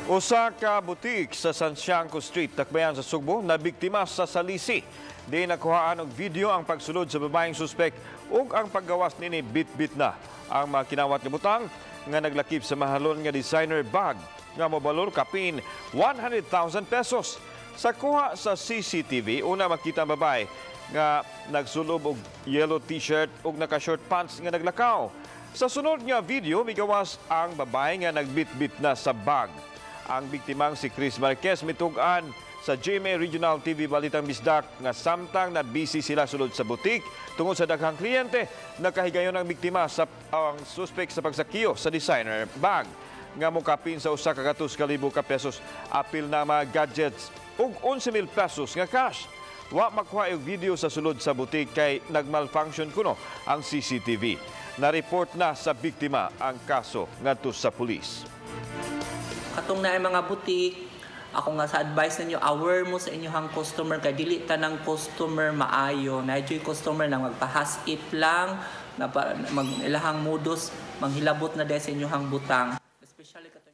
Usa ka butik sa Sanciangko Street, Dakbayan sa Sugbo, na biktima sa salisi. Di nakuhaan og video ang pagsulod sa babaeng suspek ug ang paggawas nini bit-bit na ang mga kinawat nga butang nga naglakip sa mahalon nga designer bag nga mobalor kapin 100,000 pesos. Sa kuha sa CCTV, una makita ang babae nga nagsulob og yellow t-shirt ug naka-short pants nga naglakaw. Sa sunod nga video, migawas ang babae nga nagbitbit na sa bag. Ang biktimang si Chris Marquez mitug-an sa GMA Regional TV Balitang Bisdak nga samtang na busy sila sulod sa butik tungod sa daghang kliyente, nakahigayon ang biktima sa ang suspect sa pagsakiyo sa designer bag nga mokapin sa 100,000 ka pesos, apil na mga gadgets ug 11,000 pesos nga cash. Wa makuha og video sa sulod sa butik kay nagmalfunction kuno ang CCTV. Na-report na sa biktima ang kaso ngadto sa pulis. Katong naay mga butik, ako nga sa advice ninyo, aware mo sa inyong customer kay dili tanang customer maayo. Na customer na magpahasip lang, na mag ilahang modus, manghilabot na dahil sa inyong butang. Especially katong